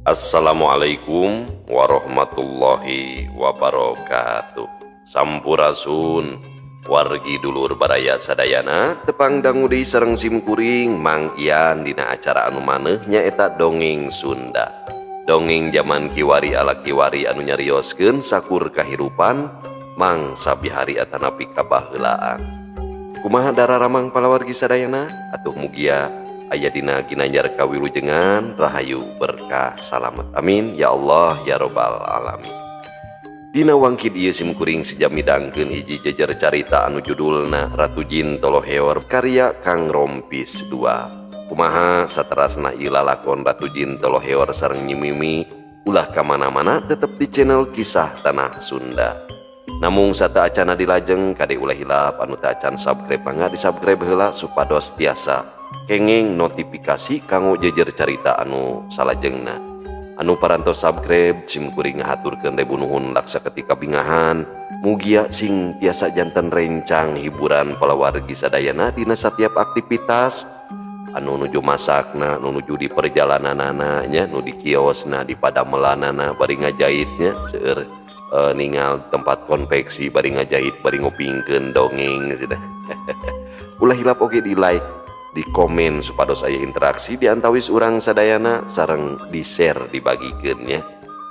Assalamualaikum warahmatullahi wabarakatuh. Sampurasun wargi dulur baraya sadayana tepang dangu deui sareng simkuring Mang Ian dina acara anu maneuh nyaeta Dongeng Sunda. Dongeng zaman kiwari ala kiwari anu nyarioskeun sakur kahirupan mangsa bihari atanapi kabaheulaan. Kumaha dararamang palawargi sadayana atuh mugia aya dina ginanjar kawilujengan rahayu berkah salamet amin ya Allah ya robbal alamin. Dina wangkid ieu simkuring sejam midangkeun hiji jejer carita anu judulna Ratu Jin Toloheor karya Kang Rompis 2. Kumaha saterasna ieu lalakon Ratu Jin Toloheor sareng Nyi Mimi ulah ka mana-mana tetep di channel Kisah Tanah Sunda. Namung sateuacanna dilajeng kade ulah hilap anu teu acan subscribe mangga di subscribe heula supados tiasa kenging notifikasi kanggo jejer carita anu salajengna. Anu parantos subscribe simkuring ngahaturkeun ribu nuhun laksa ketika bingahan mugia sing tiasa janten rencang hiburan palawargi sadayana dina setiap aktivitas anu nuju masakna, nu nuju di perjalananana nya, nu di kiosna, di padamelanana bari ngajahitnya seueur ningal tempat konveksi bari ngajahit bari ngupingkeun dongeng gitu. Ulah hilap oge di like, di komen supados aya interaksi di antawis urang sadayana sareng di share dibagikeun nya.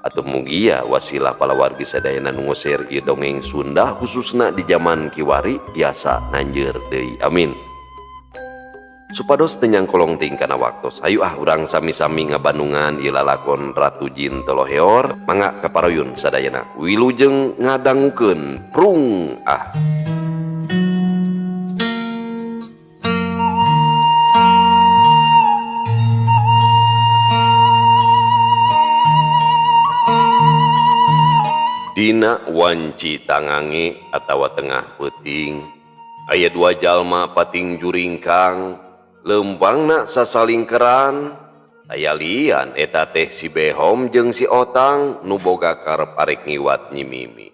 Atuh mugia wasilah palawargi sadayana nu share ieu dongeng Sunda khususna di zaman kiwari tiasa nanjeur deui amin. Supados teu nyangkolong teuing kana waktos hayu ah urang sami-sami ngabandungan ieu lalakon Ratu Jin Toloheor mangga kaparuyun sadayana wilujeng ngadangukeun prung ah. Dina wanci tangange atawa tengah peuting aya dua jalma pating juringkang lempangna sasalingkeran aya lian eta teh si Behom jeung si Otang nu boga karep arek ngiwat Nyi Mimi.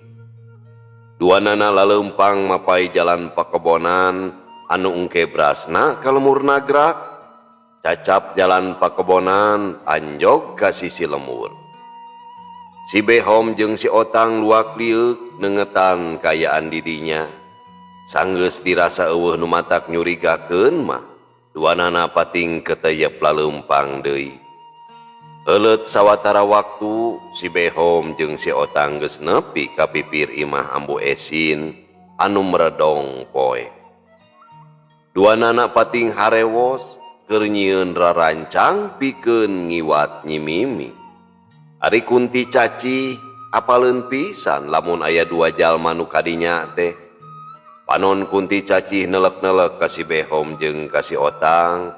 Duanana lalempang mapai jalan pakebonan anu engke brasna ka lemur nagrak cacap jalan pakebonan anjog ka sisi lemur. Si Behom jeung si Otang luak liuk nengetan kayaan didinya. Sanggeus dirasa eueuh nu matak nyurigakeun mah duanana pating keteyep laleumpang deui. Heuleut sawatara waktu si Behom jeung si Otang geus nepi ka pipir imah Ambu Esin anu meredong poe. Duanana pating harewos keur nyieun rarancang pikeun ngiwat Nyi Mimi. Ari Kunti Caci apaleun pisan lamun aya dua jalma nu kadinya teh. Panon Kunti Caci nelek-nelek ka si Behom jeung ka si Otang.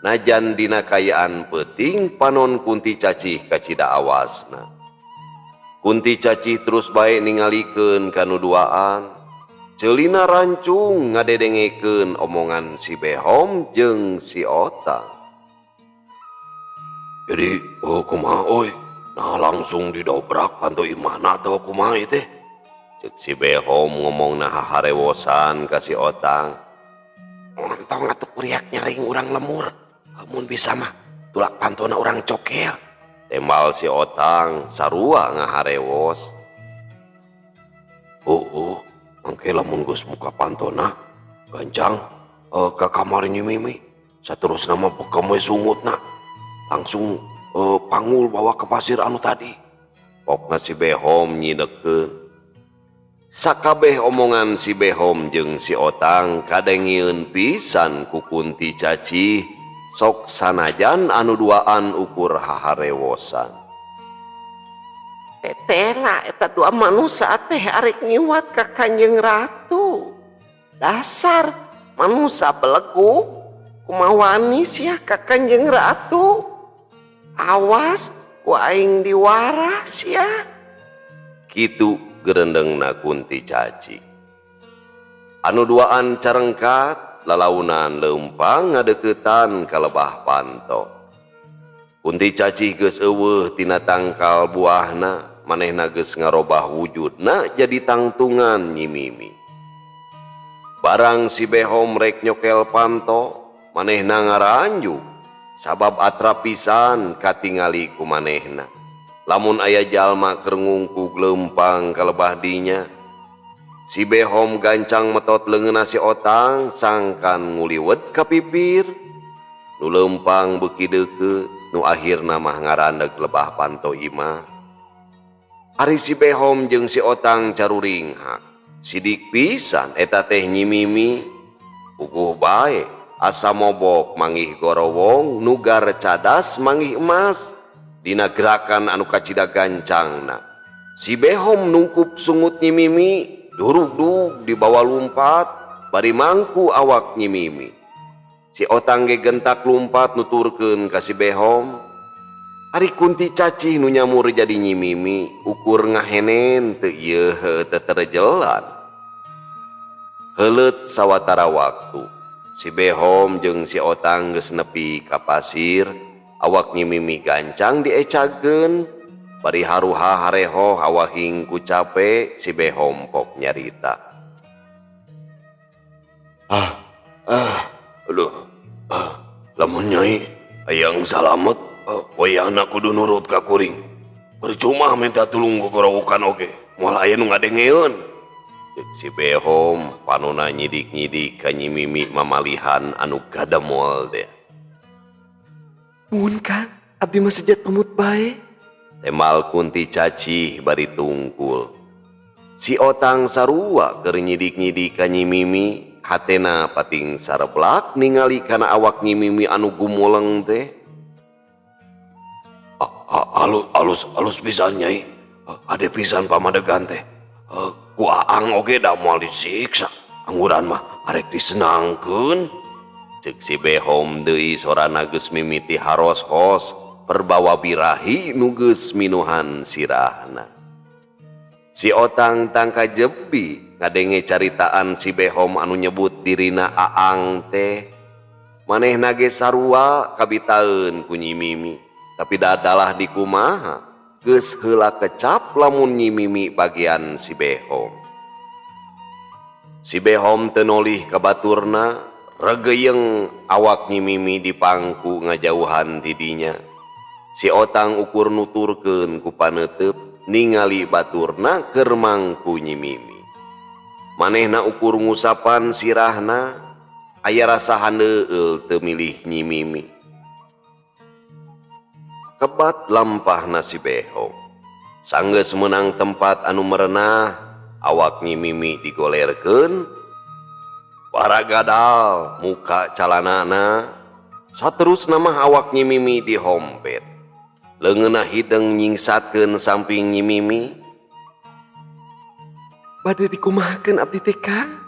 Najan dina kayaan peuting panon Kunti Caci kacida awasna. Kunti Caci terus bae ningalikeun ka nu duaan. Ceulina rancung ngadedengekeun omongan si Behom jeung si Otang. Jadi, oh kumaha euy? Nah langsung didobrak panto imahna atawa kumaha ieu teh? Cek si Behom ngomongna haharewosan ka si Otang. Ontong atuh kuriak nyaring urang lemur. Mun bisa mah tulak pantona urang cokel. Tembal si Otang sarua ngaharewos. Oh, oh, mangke lamun geus muka pantona gancang ka kamar Nyi Mimi. Saterusna mah bekem we sungutna. Langsung panggul bawa ke pasir anu tadi. Pokna si Behom nyidekeun. Sakabeh omongan si Behom jeung si Otang kadengieun pisan ku Kunti Caci sok sanajan anu duaan ukur haharewosan. Tetela eta dua manusia teh arek ngiwat ka Kanjeng Ratu. Dasar manusia belegu kumaha wani sia ka Kanjeng Ratu. Awas ku aing diwarah sia. Kitu gerendengna Kunti Caci. Anu duaan carengkat lalaunan leumpang ngadeukeutan ka lebah panto. Kunti Caci geus eueuh tina tangkal buahna, manehna geus ngarobah wujudna jadi tangtungan Nyi Mimi. Barang si Behom rek nyokel panto, manehna ngaranjuk. Sabab atrap pisan katingali ku manehna. Lamun aya jalma keur ngungkug leumpang ka lebah dinya. Si Behom gancang metot leungeunna si Otang sangkan nguliwet ka pipir. Nu leumpang beuki deukeut, nu akhirna mah ngarandeg lebah panto imah. Ari si Behom jeung si Otang caruringhak. Sidik pisan eta teh Nyi Mimi. Puguh bae asa mobok manggih gorowong nugar cadas manggih emas dina gerakan anu kacida gancangna. Si Behom nungkup sungut Nyi Mimi, durugdug dibawa lumpat bari mangku awak Nyi Mimi. Si Otang ge gentak lumpat nuturkeun ka si Behom. Ari Kunti Cacih nu nyamur jadi Nyi Mimi ukur ngahenen teu ieu teu terjelan. Heuleut sawatara waktu, si Behom jeung si Otang geus nepi ka pasir, awak Nyi Mimi gancang diecageun, bari haruha hareho awahing ku cape si Behom pok nyarita. Aduh, lamun nyai hayang salamet, wayahna kudu nurut ka kuring. Percuma minta tulung gogorowokan oge, moal aya nu ngadengeun. Ceuk si Behom panona nyidik-nyidik ka Nyi Mimi mamalihan anu kadamol teh. Mun Kang, abdi mah sejat pamut bae. Temal Kunti Cacih bari tungkul. Si Otang sarua keur nyidik-nyidik ka Nyi Mimi, hatena pating sareblak ningali kana awak Nyi Mimi anu gumoleng teh. Alus pisan nyai. Ade pisan pamadegan teh. Ku Aang oge da moal disiksa. Angguran mah arek disenangkeun. Ceuk si Behom deui sorana geus mimiti haros-hos perbawa birahi nu geus minuhan sirahna. Si Otang tangka jebi ngadenge caritaan si Behom anu nyebut dirina Aang teh. Manehna ge sarua kabitaeun ku Nyi Mimi. Tapi dadalah dikumaha geus heula kecap lamun Nyi Mimi bagian si Behom. Si Behom teu nolih ka baturna, regeyeng awak Nyi Mimi dipangku ngajauhan ti dinya. Si Otang ukur nuturkeun ku paneuteub ningali baturna keur mangku Nyi Mimi. Manehna ukur ngusapan sirahna, aya rasa handeueul teu milih Nyi Mimi. Kebat lampahna si Behom. Sanggeus meunang tempat anu merenah, awak Nyi Mimi digolerkeun, baragadal muka calanana, saterusna mah awak Nyi Mimi dihompet. Leungeunna hideung nyingsatkeun samping Nyi Mimi. Bade dikumahakeun abdi teh Kang?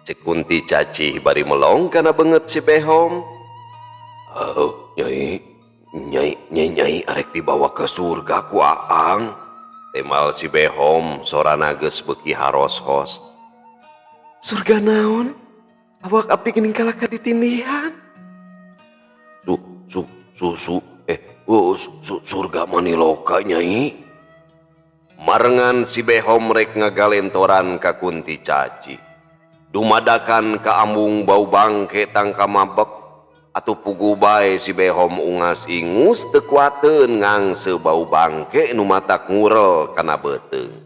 Ceuk Kunti Cacih bari melong kana beungeut si Behom. Oh, nyai, nyai, nyai, nyai arek dibawa ke surga ku Aang. Temal si Behom sorana geus beuki haros-hos. Surga naon? Awak abdi geuning kalaka ditindihan. Su, su, su, su, oh, su, surga maniloka nyai. Marengan si Behom rek ngagalentoran ka Kunti Cacih. Dumadakan ka ambung bau bangke tangka mabek. Atuh pugu bae si Behom ungas ingus teu kuateun ngangse bau bangke nu matak ngurel kana beuteung.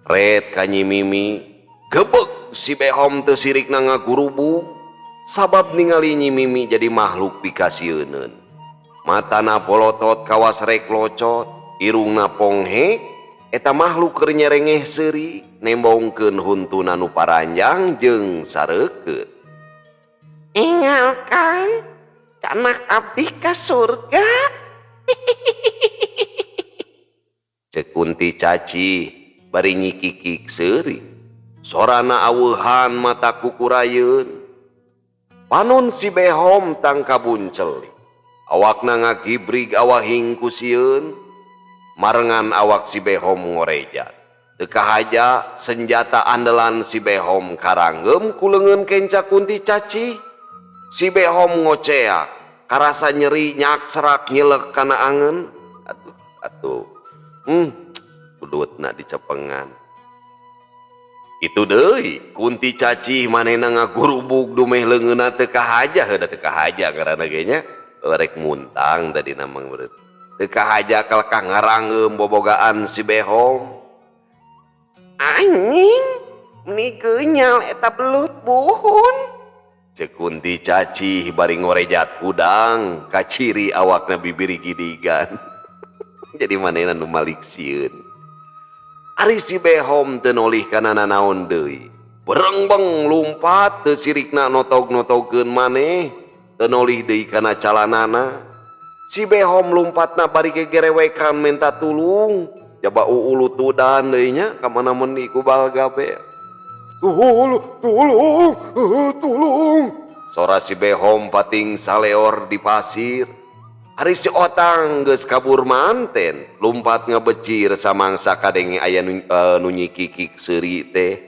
Ret ka Nyi Mimi, gebeg si Behom teu sirikna ngagurubug sabab ningali Nyi Mimi jadi makhluk pikasieuneun. Matana polotot kawas rek locot, irungna ponghek, eta makhluk keur nyerengeh seuri nembongkeun huntuna nu paranjang jeung sareukeut. Ingal Kang, canak abdi ka surga. Ceuk Kunti Cacih bari nyikikik seuri. Sorana aweuhan mata kukurayeun. Panon si Behom tangka buncelik. Awakna ngagibrig awahing ku sieun. Marengan awak si Behom ngorejat. Teu kahaja senjata andalan si Behom karanggem ku leungeun kenca Kunti Cacih. Si Behom ngoceak, karasa nyeri nyakserak nyelek kana angen. Atuh, atuh. Kudutna dicepengan. Itu deui, Kunti Cacih manehna ngagurubug dumeh leungeunna teu kahaja, heuda teu kahaja ngaranna ge nya. Rek muntang tadi namang meureun. Teu kahaja kalekah ngaranggeum bobogaan si Behom. Anjing, meni geunyal eta belut buhun. Ceuk Kunti Cacih bari ngorejat hudang kaciri awakna bibiri gidigan. Jadi manehna nu malik sieun. Ari si Behom teu nolih kana nanaon deui. Berengbeng lumpat teu sirikna notog-notogkeun maneh, teu nolih deui kana calanana. Si Behom lumpatna bari gegerewekan menta tulung. Jaba uulutudan deui nya ka mana meuni ku balgabe. Tulung, tulung, tulung. Sora si Behom pating saleor di pasir. Ari si Otang geus kabur manten, lumpat ngabecir samangsa kadenge aya nu nyikikik seuri teh.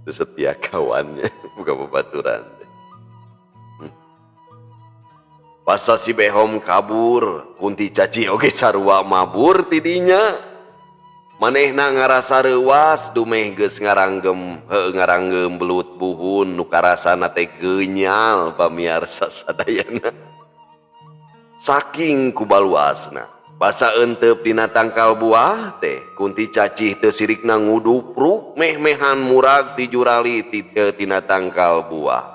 Setia kawannya buka babaturan teh. Pasa si Behom kabur, Kunti Caci oge sarua mabur tidinya. Manehna ngarasa reuas dumeh geus ngaranggem heuh ngaranggem belut buhun nu karasana teh geunyal pamiarsa sadayana. Saking kubaluasna, basa euteup dina tangkal buah teh, Kunti Cacih teu sirikna ngudupruk meh-mehan murag ti jurali tina tangkal buah.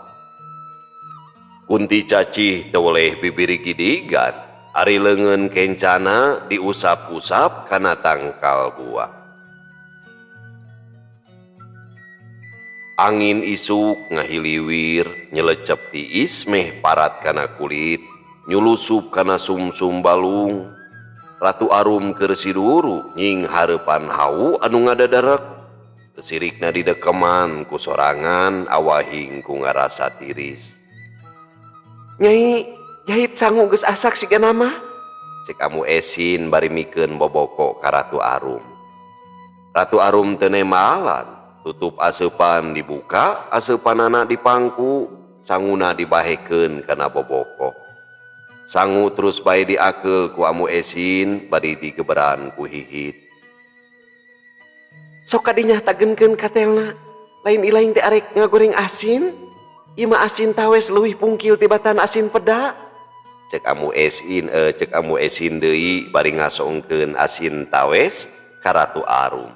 Kunti Cacih teu weleh bibiri gidigan, ari leungeun kencana diusap-usap kana tangkal buah. Angin isuk ngahiliwir nyelecep tiis meh parat kana kulit, nyulusup kana sumsum balung. Ratu Arum keur siduru nying hareupan hawu anu ngadadarek. Teu sirikna didekeman ku sorangan awahing ku ngarasa tiris. Nyai, jahit sangu geus asak sigana mah. Cek Ambu Esin bari mikeun boboko ka Ratu Arum. Ratu Arum teu nembalan, tutup aseupan dibuka, aseupanana dipangku, sanguna dibahekeun kana boboko. Sangu terus bae diakeul ku Ambu Esin bari digeberan ku Hihit. Sok kadinya tagenkeun katelna, lain ilaing teh arek ngagoreng asin. Ieu mah asin tawes leuwih pungkil tibatan asin peda. Cek Ambu Esin cek Ambu Esin deui bari ngasongkeun asin tawes ka Ratu Arum.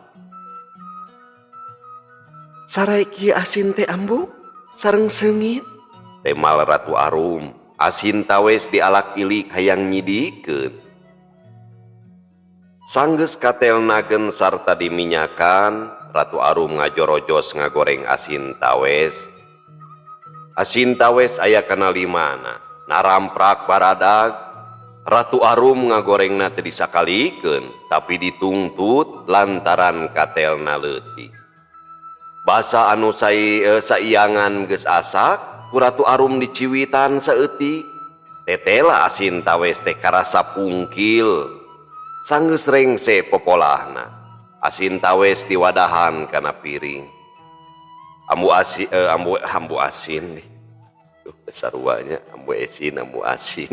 Sarai kieu asin teh Ambu sareng seungit. Temal Ratu Arum, asin tawes dialak-ilik hayang nyidikeun. Sanggeus katelnakeun sarta diminyakan, Ratu Arum ngajorojos ngagoreng asin tawes. Asin tawes aya kana limana, naramprak baradag. Ratu Arum ngagorengna teu disakalikeun, tapi ditungtut lantaran katelna leutik. Basa anu saiangan geus asak, ku Ratu Arum diciwitan saeutik. Tetela asin tawes teh karasa pungkil. Sanggeus rengse popolahna. Asin tawes diwadahan kana piring. Ambu asi ambu, ambu asin nih. Tuh, saruanya Ambu Esin, ambu asin.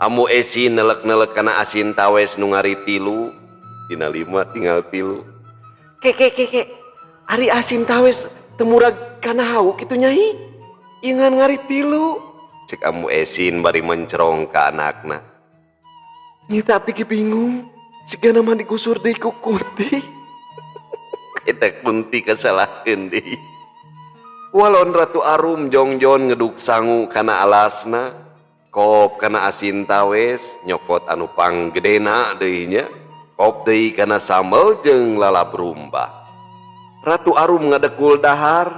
Ambu Esin nelek-nelek kana asin tawes nu ngari tilu, tina 5 tinggal 3. Ke ke ke ke. Ari asin tawes temurag kana hawu kitu nyai. Ingan ngari 3. Cek Ambu Esin bari mencerong ka anakna. Nyita abdi ge bingung, sigana mah digusur deui ku Kunti. Eta Kunti kasalahkeun deui. Walon Ratu Arum jongjon ngeduk sangu kana alasna, kop kana asin tawes, nyokot anu panggedena deui nya, kop deui kana sambel jeung lalab rumbah. Ratu Arum ngadekul dahar,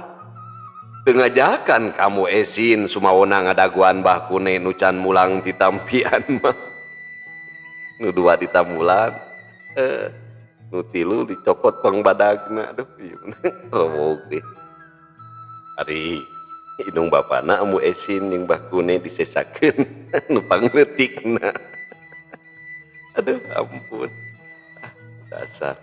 teu ngajakan kamu Esin sumawona ngadaguan Bah Kune nu can mulang ditampian mah. Nu 2 ditamulan, nu 3 dicokot pangbadagna. Aduh, ieu mah rewog deh. Ari indung bapana Ambu Esin jeung Bah Kune disesakeun nu pangleutikna. Aduh, ampun. Ah, dasar.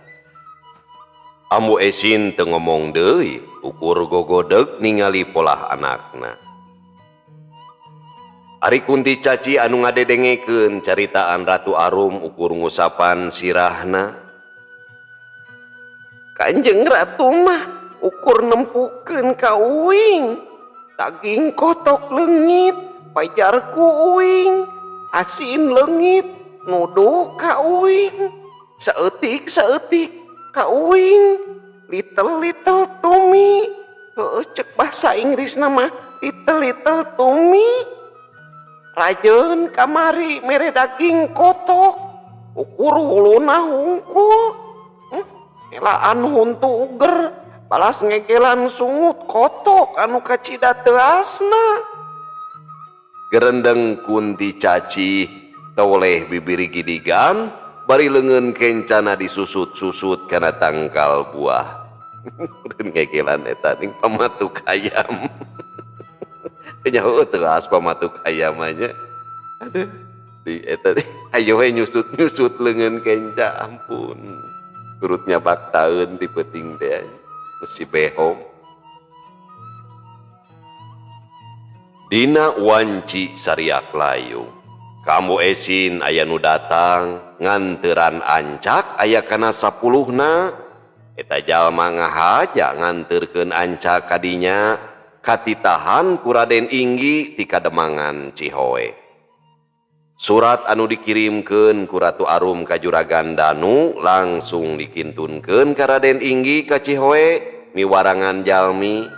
Ambu Esin teu ngomong deui, ukur gogodeg ningali polah anakna. Ari Kunti Caci anu ngadedengekeun caritaan Ratu Arum ukur ngusapan sirahna. Kanjeng Ratu mah ukur nempukeun ka uing. Daging kotok leungit pajar ku uing, asin leungit nuduh ka uing, saeutik saeutik ka uing, little little to me. Heueuh, cek bahasa Inggrisna mah little little to me. Rajeun kamari mere daging kotok, ukur huluna hungkul. Helaan huntu uger, balas ngegelan sungut kotok anu kacida teuasna. Gerendeng kunti caci toleh bibiri gidigan bari leungeun kencana disusut-susut kana tangkal buah. Ngegelan eta ning pamatuk ayam. Nyaho teuas pamatuk ayam nya. Aduh, di eta teh ayo we nyusut-nyusut leungeun kenca, ampun. Perutnya baktaeun ti peuting teh si behong. Dina wanci sariak layung. Kamu esin aya nu datang nganteran ancak aya kana 10-na. Eta jalma ngahaja nganterkeun ancak kadinya katitahan ku Raden Inggi ti Kademangan Cihoe. Surat anu dikirimkeun ku Ratu Arum ka Juragan Danu langsung dikintunkeun ka Raden Inggi ka Cihoe miwarangan jalmi.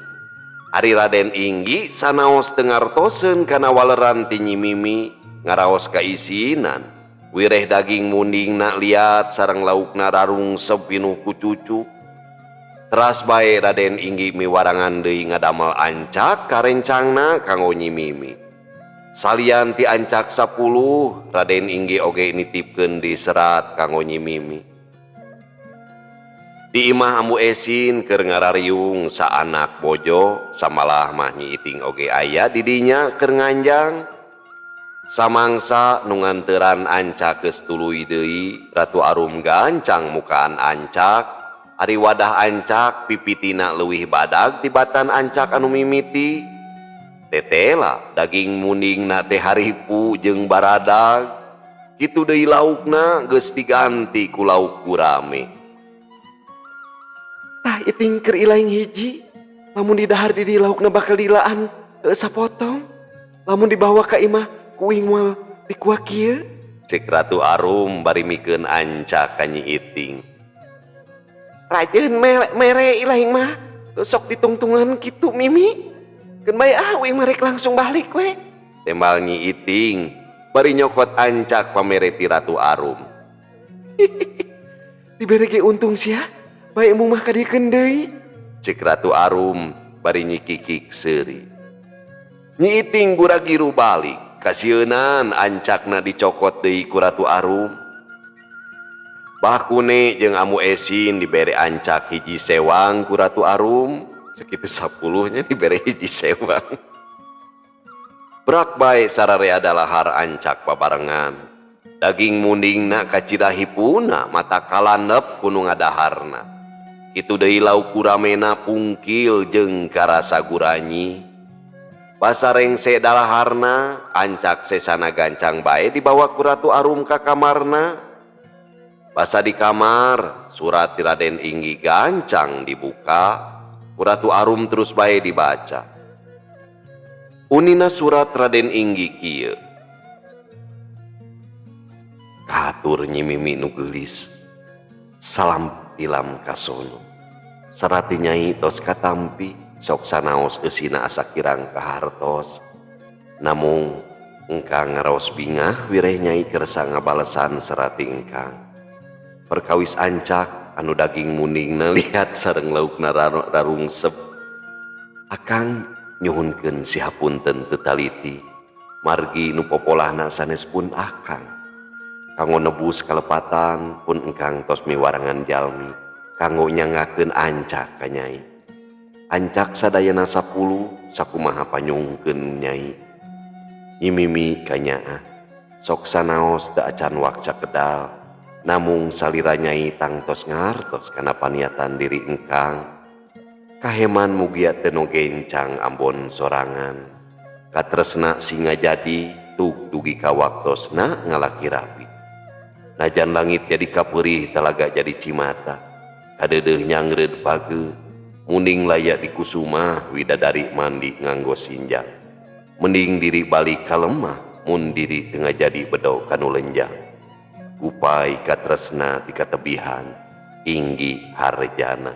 Ari Raden Inggi sanaos teu ngartoseun kana waleran ti Nyi Mimi ngaraos kaisinan. Wireh daging mundingna liat sareng laukna rarungsep pinuh ku cucu. Teras bae Raden Inggi miwarangan deui ngadamel ancak karencangna kanggo Nyi Mimi. Salian ti ancak 10, Raden Inggi oge nitipkeun di serat kanggo Nyi Mimi. Di imah Ambu Esin keur ngarariung saanak bojo, samalah mah Nyi Iting oge aya di dinya keur nganjang. Samangsa nu nganteran ancak geus tuluy deui, Ratu Arum gancang mukaan ancak. Ari wadah ancak pipitina leuwih badag tibatan ancak anu mimiti. Tetela daging mundingna teh haripu jeung baradag. Kitu deui laukna geus diganti ku lauk gurame. Tah iting keur ilaing hiji, lamun didahar di dieu laukna bakal dilaan sapotong. Lamun dibawa ka imah ku uing moal dikuak kieu. Cek Ratu Arum bari mikeun ancak ka Nyi Iting. Rajeun mere ilaing mah sok ditungtungan kitu Mimi. Keun bae ah uing mah rek langsung balik we. Tembal Nyi Iting bari nyokot ancak pamere ti Ratu Arum. Dibere ge untung sia, bae mung mah kadiekeun deui. Cek Ratu Arum bari nyikikik seuri. Nyi Iting gura-giru balik, kasieunan ancakna dicokot deui ku Ratu Arum. Bakune jeung Amu Esin dibere ancak hiji sewang ku Ratu Arum, sekitu 10-nya dibere hiji sewang. Brak bae sararea dalahar ancak babarengan. Daging mundingna kacida hipuna mata kalandep ku nu ngadaharna. Kitu deui lauk guramena pungkil jeung karasa guranyi. Basa rengse dalaharna, ancak sesana gancang bae dibawa ku Ratu Arum ka kamarna. Basa di kamar, surat ti Raden Inggi gancang dibuka, ku Ratu Arum terus bae dibaca. Unina surat Raden Inggi kieu. Kahatur Nyi Mimi nu geulis, salam tilam kasono. Sarati nyai tos katampi, sok sanaos eusina asa kirang kahartos. Namung engkang ngaraos bingah wireh nyai kersa ngabalesan serati engkang. Perkawis ancak anu daging muningna lihat sareng laukna rarungsep. Akang nyuhunkeun sihapunten teu taliti, margi nu popolahna sanes pun akang. Kanggo nebus kalepatan pun engkang tos miwarangan jalmi kanggo nyangakeun ancak ka nyai. Ancak sadayana 10 sakumaha panyungkeun nyai. Nyi Mimi kanyaah sok sanaos teu acan wakca kedal, namung salira nyai tangtos ngartos kana paniatan diri engkang. Kaheman mugia teu nu gencang ambon sorangan. Katresna singa jadi tug dugi ka waktosna ngalaki rapi. Najan langit jadi kapeurih talaga jadi cimata. Kadeudeuh nyangreud page. Munding layak dikusumah widadari mandi nganggo sinjang. Mending diri balik ka lemah mun diri teu ngajadi bedog kanu lenjang. Gupai katresna ti katebihan Inggi Harjana.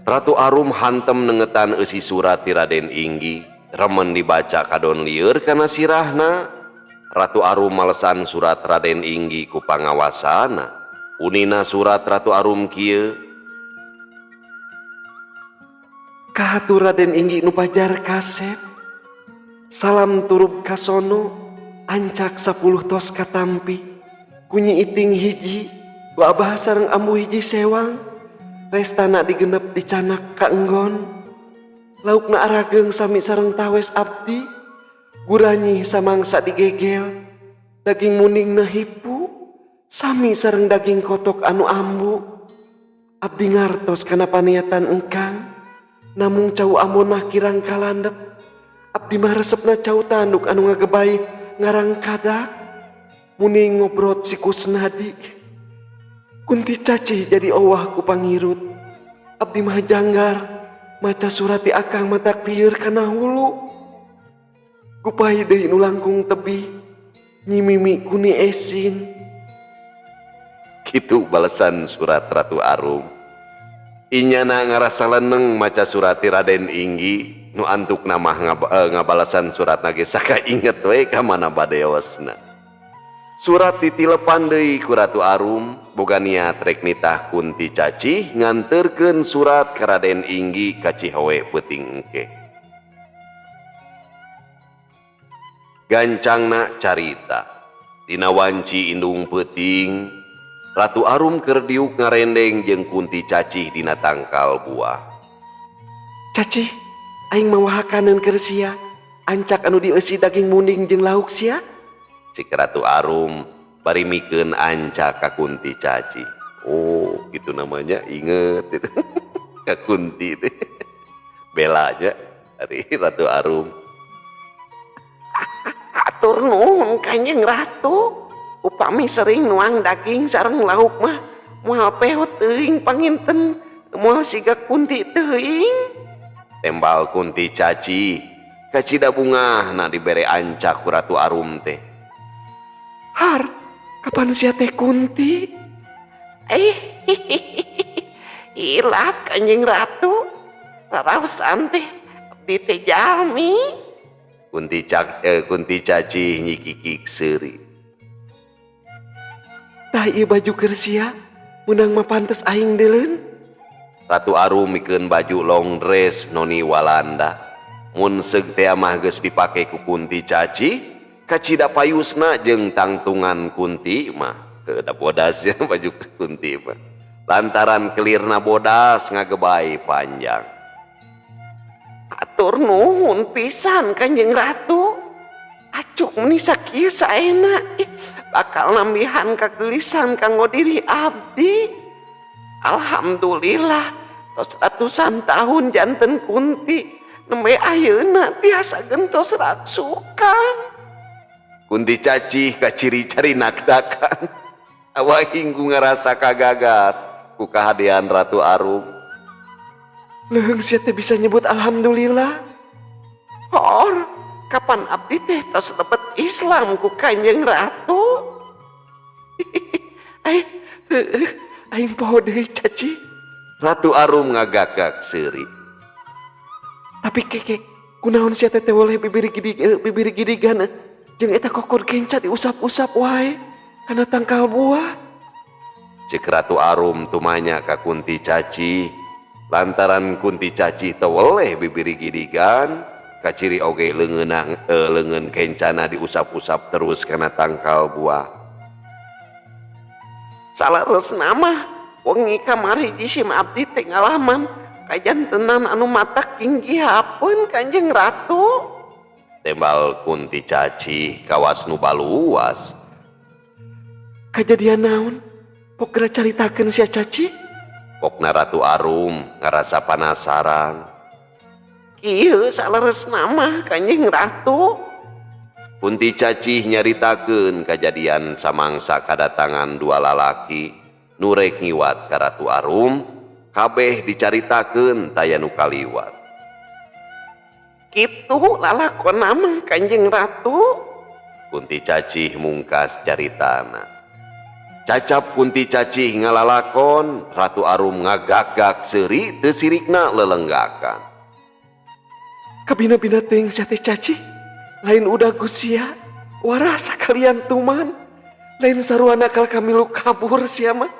Ratu Arum hantem nengetan eusi surat ti Raden Inggi, remen dibaca kadon lieur kana sirahna. Ratu Arum malesan surat Raden Inggi ku pangawasana. Unina surat Ratu Arum kieu. Kahatur Raden Inggi nu pajar kasep. Salam turub kasono, ancak 10 tos katampi. Kunyi iting hiji, ku abah sareng ambu hiji sewang. Restana digenep dicanak ka enggon. Laukna arageung sami sareng tawes abdi. Guranyi samangsa digegel. Daging muningna hipu, sami sareng daging kotok anu ambu. Abdi ngartos kana paniatan engkang, namung cau amonah kirang kalandep. Abdi mah resepna cau tanduk anu ngagebay ngarang kadak. Muning ngobrot si Kusnadi. Kunti cacih jadi owah ku pangirut. Abdi mah janggar maca surat di akang mata lieur kana hulu. Gupai deui nu langkung tebih, Nyi Mimi kuni esin. Kitu balesan surat Ratu Arum. Inyana ngarasa leneng maca surat ti Raden Inggi nu antukna mah ngabalesan surat ge saka inget we ka mana badeosna. Surat ditilepan deui ku Ratu Arum boga niat rek nitah Kunti Cacih nganterkeun surat ka Raden Inggi ka Cihawe peuting engke. Gancangna carita dina wanci indung peuting Ratu Arum keur diuk ngarendeng jeung Kunti Cacih dina tangkal buah. Cacih, aing mawahakaneun keur sia, ancak anu dieusi daging munding jeung lauk sia. Cik Ratu Arum bari mikeun ancak ka Kunti Cacih. Oh, gitu namanya, inget itu. Ka Kunti teh. Belanya dari Ratu Arum. Atur nuhun Kanjeng Ratu. Upami sering nuang daging sareng lauk mah moal peot teuing panginten, moal siga Kunti teuing. Tembal Kunti Cacih kacida bungahna dibere ancak ku Ratu Arum teh. Har, kapan sia teh Kunti? Hilap Kanjeng Ratu. Raraosan teh abdi teh jalmi. Kunti Cacih nyikikik seuri. Tah ieu baju keur sia, meunang mah pantes aing deuleun. Ratu Arum mikeun baju long dress noni Walanda. Mun seug teh mah geus dipake ku Kunti Cacih, kacida payusna jeung tangtungan Kunti mah. Teu da bodas ya baju Kunti mah. Lantaran kelirna bodas ngagebay panjang. Atur nuhun pisan Kanjeng Ratu. Acuk meni sakieu saena. Ih, bakal nambihan kageulisan kanggo diri abdi. Alhamdulillah tos ratusan tahun janten Kunti nembe ayeuna tiasa gentos raksukan. Kunti Cacih kaciri-cari nakdakan. Awak hinggu ngarasa kagagas ku kahadean Ratu Arum. Leuheung sia teh bisa nyebut alhamdulillah. Hor, kapan abdi teh tos lebet Islam ku Kanjeng Ratu? Heueuh, aing poho deui Caci. Ratu Arum ngagagak seuri. Tapi keke, kunaon sia teh teh woleh bibir gidigan jeung eta kokor kenca diusap-usap wae kana tangkal buah. Cek Ratu Arum tumanya ka Kunti Cacih. Lantaran Kunti Cacih teu weleh bibir gidigan, kaciri oge leungeun kencana diusap-usap terus kana tangkal buah. Saleresna mah wengi kamari jisim abdi teh ngalaman kajantenan anu matak inggihapeun Kanjeng Ratu. Tembal Kunti Cacih kawas nu baluas. Kajadian naon? Pok geura caritakeun sia Caci? Pokna Ratu Arum ngarasa panasaran. Kieu saleresna mah Kanjeng Ratu. Kunti Cacih nyaritakeun kajadian samangsa kadatangan dua lalaki. Nu rek ngiwat ka Ratu Arum kabeh dicaritakeun taya nu kaliwat. Kitu lalakonna mah Kanjeng Ratu. Kunti Cacih mungkas caritana. Cacap Kunti Cacih ngalalakon, Ratu Arum ngagak-gak seuri teu sirikna lelenggakan. Kabina-bina teuing sia teh Cacih, lain udah sia, warah sakalian tuman, lain sarua nakal kamilu kabur sia mah.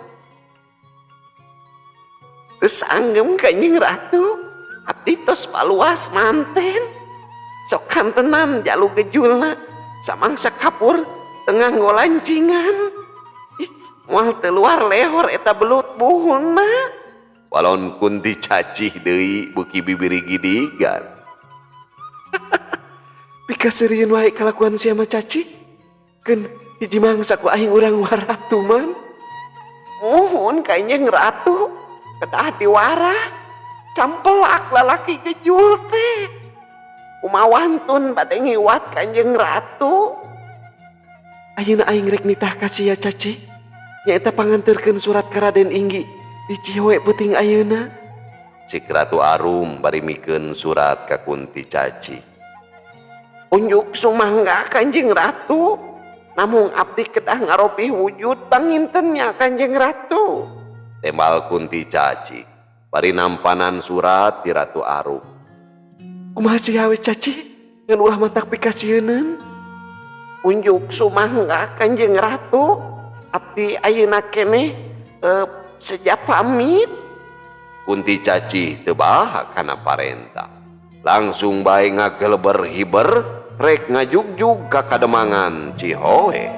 Teu sanggem Kanjeng Ratu, abdi tos paluas manten. Sok kantenan jalu gejulna, samangsa kapur tengah ngolancingan. Ih, moal teu luar lehor eta belut buhulna. Walon Kunti Cacih deui beuki bibiri gidigan. Pikaseurieun wae kalakuan sia mah Cacih. Keun hiji mangsa ku aing urang warah tuman. Muhun Kanjeng Ratu, kedah diwarah. Campelak lalaki gejul teh. Kumaha wantun bade ngiwat Kanjeng Ratu. Ayeuna aing rek nitah ka sia Cacih. Nyaeta panganterkeun surat ka Raden Inggi di Cihoe peuting ayeuna. Cik Ratu Arum bari mikeun surat ka Kunti Cacih. Unjuk sumangga Kanjeng Ratu. Namung abdi kedah ngarobih wujud pangintennya Kanjeng Ratu. Tembal Kunti Cacih bari nampanan surat ti Ratu Arum. Kumaha sia we Cacih ngan ulah matak pikasieuneun. Unjuk sumangga Kanjeng Ratu. Abdi ayeuna keneh seja pamit. Kunti Cacih teu bahak kana parentah. Langsung bae ngageleber hiber rek ngajugjug ka kademangan Cihoe.